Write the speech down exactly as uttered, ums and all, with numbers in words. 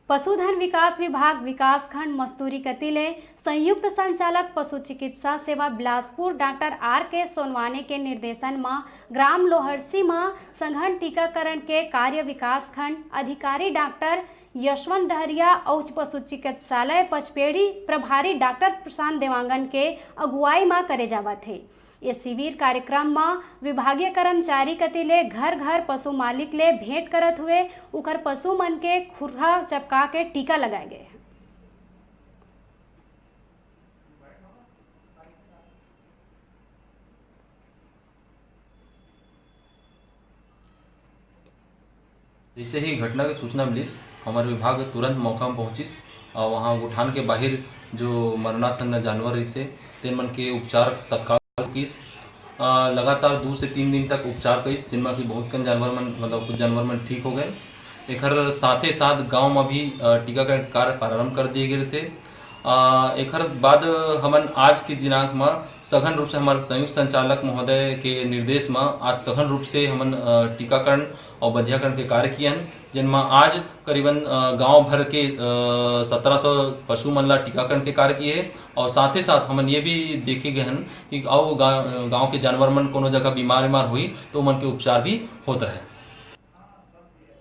पशुधन विकास विभाग विकासखंड मस्तूरी कति ले संयुक्त संचालक पशु चिकित्सा सेवा बिलासपुर डॉक्टर आर के सोनवाने के निर्देशन म ग्राम लोहरसी म सघन टीकाकरण के कार्य विकासखंड अधिकारी डॉक्टर यशवंत डहरिया अउ पशु चिकित्सालय पचपेड़ी प्रभारी डॉक्टर प्रशांत देवांगन के अगुवाई म करे जावत हे। ये शिविर कार्यक्रम म विभागीय कर्मचारी कति ले घर-घर पशु मालिक ले भेंट करत हुए उखर पशु मन के खुरहा चपका के टीका लगाए गए। जैसे ही घटना के सूचना मिलिस, हमर विभाग तुरंत मौका म पहुंचिस और वहां गुठान के बाहिर जो मरणासन्न जानवर रहिसे, तेन मन के उपचार तत्काल किस। अ, लगातार दू से तीन दिन तक उपचार करिस, जिनमें कि बहुत कन जानवर मन, मतलब कुछ जानवर मन ठीक हो गए। एखर साथे साथ गांव में भी, अ, टीकाकरण कार्य प्रारंभ कर दिए गए थे। अ, एखर बाद हमन आज के दिनांक में सघन रूप से हमारे संयुक्त संचालक महोदय के निर्देश में आज सघन रूप से हमन, अ, टीकाकरण और बधियाकरण के कार्य किए हैं, जिनमें आज करीबन, अ, गांव भर के, अ, सत्रह सौ पशु मन ला टीकाकरण के कार्य किए हैं और साथ ही साथ हमन ये भी देखे गए हैं कि अउ गा-, गांव के जानवर मन कोनो जगह बीमार बीमार हुई तो मन के उपचार भी होत रहे।